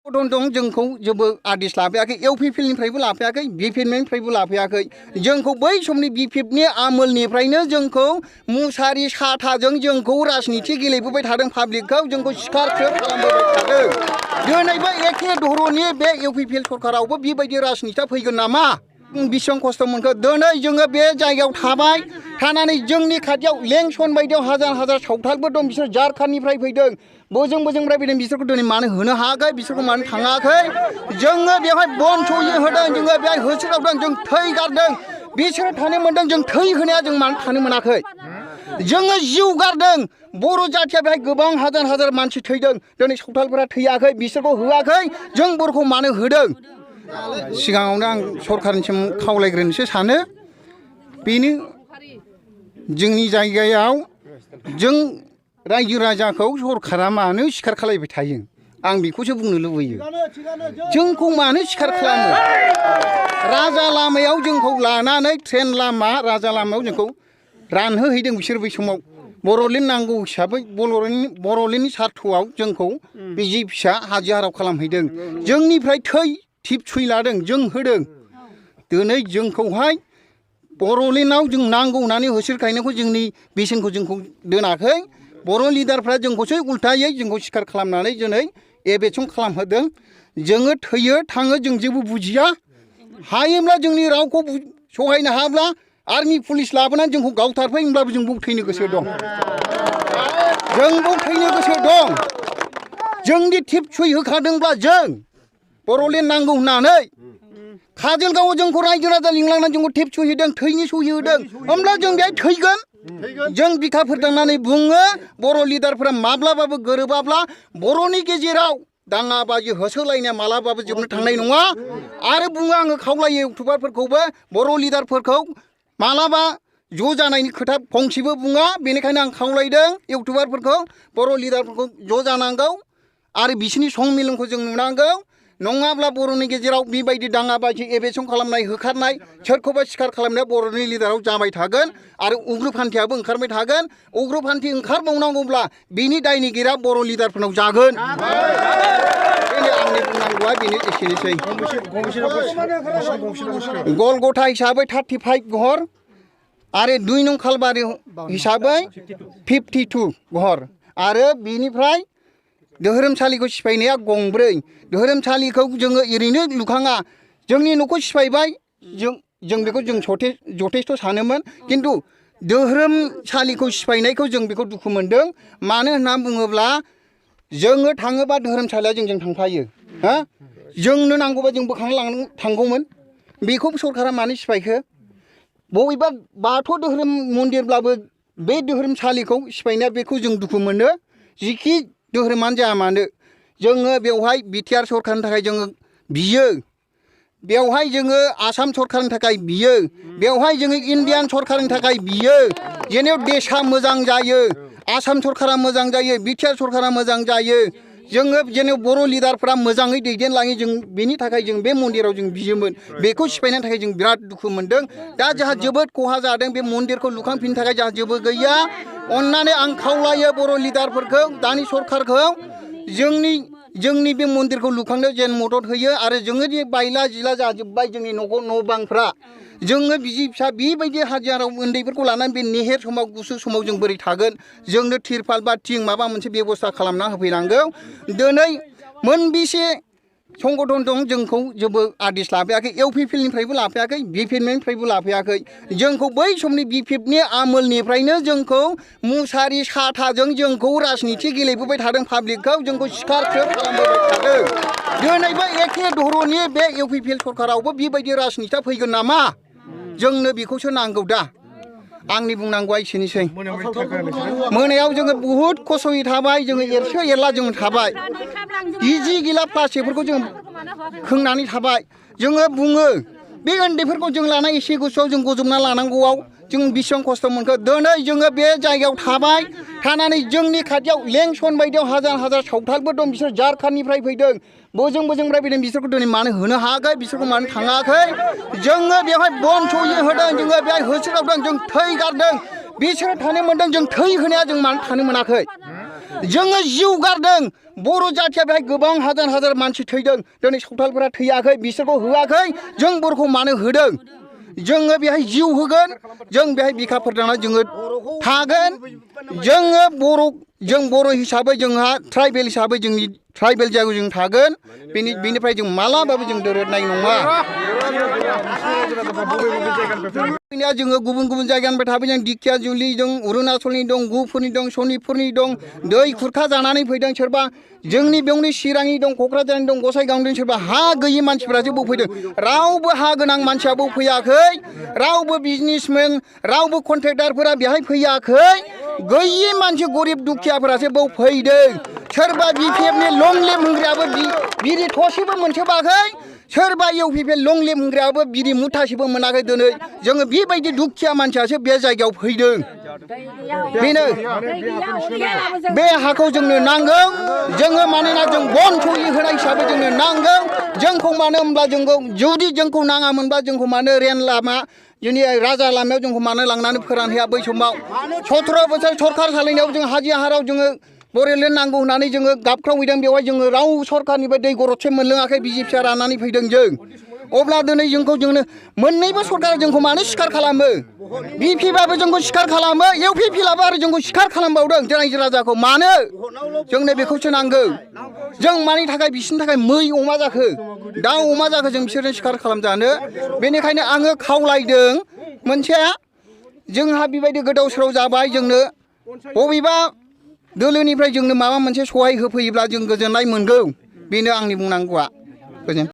दं जोंखौ जेबो आदेश लाफैयाखै इउपिपिएलनिफ्रायबो लाफैयाखै बिपिएफनिफ्रायबो लाफैयाखै जोंखौ बै समनि बिपिएफनि आमोलनिफ्रायनो जोंखौ मुसारि साथाजों जोंखौ राजनिति गेलेबोबाय थादों पाब्लिकखौ जोंखौ सिखारखो खालामबोबाय थादों दिनैबो एखे धरननि बे इउपिपिएल सरकारावबो बेबायदि राजनितिया फैगोन नामा बेसेबां खस्थ' मोनखो दिनै जोङो बे जायगायाव थाबाय थानानै जोंनि खाथियाव लेंसन बायदियाव हाजार हाजार सावथालबो दं बिसोर झारखान्डनिफ्राय फैदों बोजोंनिफ्राय फैदों बिसोरखौ दिनै मानो होनो हायाखै बिसोरखौ मानो थाङाखै जोङो बेवहाय बन सहि होदों जोङो बेहाय होसोदावदों जों थै गारदों बिसोरो थानो मोनदों जों थै होनाया जों मानो थानो मोनाखै जोङो जिउ गारदों बर' जाथिया बेहाय गोबां हाजार हाजार मानसि थैदों दिनै सावथालफोरा थैयाखै बिसोरखौ होआखै जों बर'खौ मानो होदों सिगाङावनो आं सरकारनिसिम खावलायग्रोनोसो सानो बेनो जोंनि जायगायाव जों रायजो राजाखौ सरकारा मानो सिखार खालामबाय थायो आं बेखौसो बुंनो लुबैयो जोंखौ मानो सिखार खालामो राजा लामायाव जोंखौ लानानै ट्रेन लामा राजा लामायाव जोंखौ रानहोहैदों बिसोर बै समाव बर'लेण्ड नांगौ हिसाबै बर'लेण्डनि सार्थआव जोंखौ बिजि फिसा हाजिराव खालामहैदों जोंनिफ्राय थै टिप सुइ लादों जों होदों दिनै जोंखौहाय बर'लेण्डआव जों नांगौ होननानै होसोखायनायखौ जोंनि बेसेनखौ जोंखौ दोनाखै बर' लिडारफ्रा जोंखौसो उल्थायै जोंखौ सिखार खालामनानै दिनै एबेसन खालामहोदों जोङो थैयो थाङो जों जेबो बुजिया हायोब्ला जोंनि रावखौ सहायनो हाब्ला आर्मि पुलिस लाबोनानै जोंखौ गावथारफै होनब्लाबो जों बाव थैनो गोसो दं जों बाव थैनो गोसो दं जोंनि टिप सुइ होखादोंब्ला जों बर'लेण्ड नांगौ होननानै काजलगावआव जोंखौ रायजो राजा लिंलांनानै जोंखौ टिप सुइ होदों थैनि सुइ होदों होमब्ला जों बेहाय थैगोन जों बिखा फोरदांनानै बुङो बर' लिडारफोरा माब्लाबाबो गोरोबाब्ला बर'नि गेजेराव दाङाबाजि होसोलायनाया मालाबाबो जोबनो थांनाय नङा आरो बुङो आङो खावलायो इउटुबारफोरखौबो बर' लिडारफोरखौ मालाबा ज' जानायनि खोथा फंसेबो बुङा बेनिखायनो आं खावलायदों इउटुबारफोरखौ बर' लिडारफोरखौ ज' जानांगौ आरो बिसोरनि संमिलनखौ जों नुनांगौ नङाब्ला बर'नि गेजेराव बेबायदि दाङाबाजि एबेसन खालामनाय होखारनाय सोरखौबा सिखार खालामनाया बर'नि लिडाराव जाबाय थागोन आरो उग्रपन्थीयाबो ओंखारबाय थागोन उग्रपन्थी ओंखारबावनांगौब्ला बिनि दायनिगिरिया बर' लिडारफोरनाव जागोन बेनो आंनि बुंनांगौआ बेनो एसेनोसै गलगथा हिसाबै 35 घर आरो 2 नं खालबारि हिसाबै 52 घर आरो बिनिफ्राय धोरोमसालिखौ सिफायनाया गंब्रै धोरोमसालिखौ जोङो ओरैनो लुखाङा जोंनि न'खौ सिफायबाय जों बेखौ जों जथेस्थ' सानोमोन खिन्थु धोरोमसालिखौ सिफायनायखौ जों बेखौ दुखु मोनदों मानो होननानै बुङोब्ला जोङो थाङोबा धोरोमसालिया जोंजों थांफायो हा जोंनो नांगौबा जों बोखांना थांगौमोन बेखौ सरकारा मानो सिफायखो बबेबा बाथौ धोरोम मन्दिरब्लाबो बे धोरोमसालिखौ सिफायनाया बेखौ जों दुखु मोनो जिखि धोरोमानो जाया मानो जोङो बेवहाय बिटिआर सरकारनि थाखाय जोङो बियो बेवहाय जोङो आसाम सरकारनि थाखाय बियो बेवहाय जोङो इन्डियान सरकारनि थाखाय बियो जेनेबा देशा मोजां जायो आसाम सरकारा मोजां जायो बिटिआर सरकारा मोजां जायो जोङो जेनेबा बर' लिडारफ्रा मोजाङै दैदेनलाङो जों बेनि थाखाय जों बे मन्दिराव जों बियोमोन बेखौ सिफायनायनि थाखाय जों बिराद दुखु मोनदों दा जोंहा जोबोद खहा जादों बे मन्दिरखौ लुखांफिननो थाखाय जोंहा जेबो गैया अन्नानै आं खावलायो बर' लिडारफोरखौ दानि सरकारखौ जोंनि बे मन्दिरखौ लुखांनायाव जेन मदद होयो आरो जोङो जे बायला जिला जाजोब्बाय जोंनि न' बांफ्रा जोङो बिजि फिसा बेबायदि हाजिराव उन्दैफोरखौ लानानै बे नेहेर समाव गुसु समाव जों बोरै थागोन जोंनो तिरपाल बा थिं माबा मोनसे बेबस्था खालामना होफैनांगौ दिनै मोनबेसे संगठन दं जोंखौ जेबो आदेश लाफैयाखै इउपिपिएलनिफ्रायबो लाफैयाखै बिपिएफनिफ्रायबो लाफैयाखै जोंखौ बै समनि बिपिएफनि आमोलनिफ्रायनो जोंखौ मुसारि साथाजों जोंखौ राजनिति गेलेबोबाय थादों पाब्लिकखौ जोंखौ सिखारखो खालामबोबाय थादों दिनैबो एखे धरननि बे इउपिपिएल सरकारावबो बेबायदि राजनितिया फैगोन नामा जोंनो बेखौसो नांगौ दा आंनि बुंनांगौआ एसेनोसै मोनायाव जोङो बुहुद खस्थ'यै थाबाय जोङो एरसो एरला जों थाबाय गिजि गिला प्लास्टिकफोरखौ जों खोंनानै थाबाय जोङो बुङो बे उन्दैफोरखौ जों लानाय एसे गोसोआव जों गजबना लानांगौआव जों बेसेबां खस्थ' मोनखो दिनै जोङो बे जायगायाव थाबाय थानानै जोंनि खाथियाव लेंसन बायदियाव हाजार हाजार सावथालबो दं बिसोर झारखान्डनिफ्राय फैदों बोजोंनिफ्राय फैदों बिसोरखौ दिनै मानो होनो हायाखै बिसोरखौ मानो थाङाखै जोङो बेवहाय बन सहि होदों जोङो बेहाय होसोदावदों जों थै गारदों बिसोरो थानो मोनदों जों थै होनाया जों मानो थानो मोनाखै जोङो जिउ गारदों बर' जाथिया बेहाय गोबां हाजार हाजार मानसि थैदों दिनै सावथालफोरा थैयाखै बिसोरखौ होआखै जों बर'खौ मानो होदों जोङो बेहाय जिउ होगोन जों बेहाय बिखा फोरदांना जोङो थागोन जोङो जों बर' हिसाबै जोंहा ट्राइबेल हिसाबै जोंनि ट्राइबेल जायगायाव जों थागोन बेनिफ्राय जों मालाबाबो जों दोरोदनाय नङा जोङो गुबुन गुबुन जायगानिफ्राय थाफैदों जों दिखियाजुलि दं अरुणाचलनि दं गुफुरनि दं सनितपुरनि दं दै खुरखा जानानै फैदों सोरबा जोंनि बेयावनो चिरांनि दं क'क्राझारनि दं गसाइगावनि दं सोरबा हा गैयि मानसिफ्रासो फैदों रावबो हा गोनां मानसियाबो फैयाखै रावबो बिजनेसमेन रावबो कन्ट्रेक्टारफोरा बेहाय फैयाखै गैयि मानसि गरिब दुखियाफोरासो बाव फैदों सोरबा बिपिएफनि लं लेम होग्रायाबो बिरि थसेबो मोनजोबाखै सोरबा इउपिपि लं लेम होग्रायाबो बिरि मुथासेबो मोनाखै दिनै जोङो बेबायदि दुखिया मानसियासो बे जायगायाव फैदों बेनो बे हाखौ जोंनो नांगौ जोङो मानोना जों बन सहि होनाय हिसाबै जोंनो नांगौ जोंखौ मानो होनब्ला जोंखौ जुदि जोंखौ नाङामोनब्ला जोंखौ मानो रेल लामा जोंनि राजा लामायाव जोंखौ मानो लांनानै फोरानहैया बै समाव 17 बोसोर सरखार सालायनायाव जों हाजिहाराव जोङो बरेलेण्ड नांगौ होननानै जोङो गाबख्रावहैदों बेवहाय जोङो राव सरखारनिफ्राय दै गरदसे मोनलोङाखै बिजेपिआ राननानै फैदों जों अब्ला दिनै जोंखौ मोननैबो सरकारा जोंखौ मानो सिखार खालामो बिपिबाबो जोंखौ सिखार खालामो इउपिपिलाबो आरो जोंखौ सिखार खालामबावदों रायजो राजाखौ मानो जोंनो बेखौसो नांगौ जों मानि थाखाय बिसोरनि थाखाय मै अमा जाखो दाउ अमा जाखो जों बिसोरनो सिखार खालामजानो बेनिखायनो आङो खावलायदों मोनसे जोंहा बेबायदि गोदाव सोराव जाबाय जोंनो बबेबा दोलोनिफ्राय जोंनो माबा मोनसे सहाय होफैयोब्ला जों गोजोननाय मोनगौ बेनो आंनि बुंनांगौआ गोजोन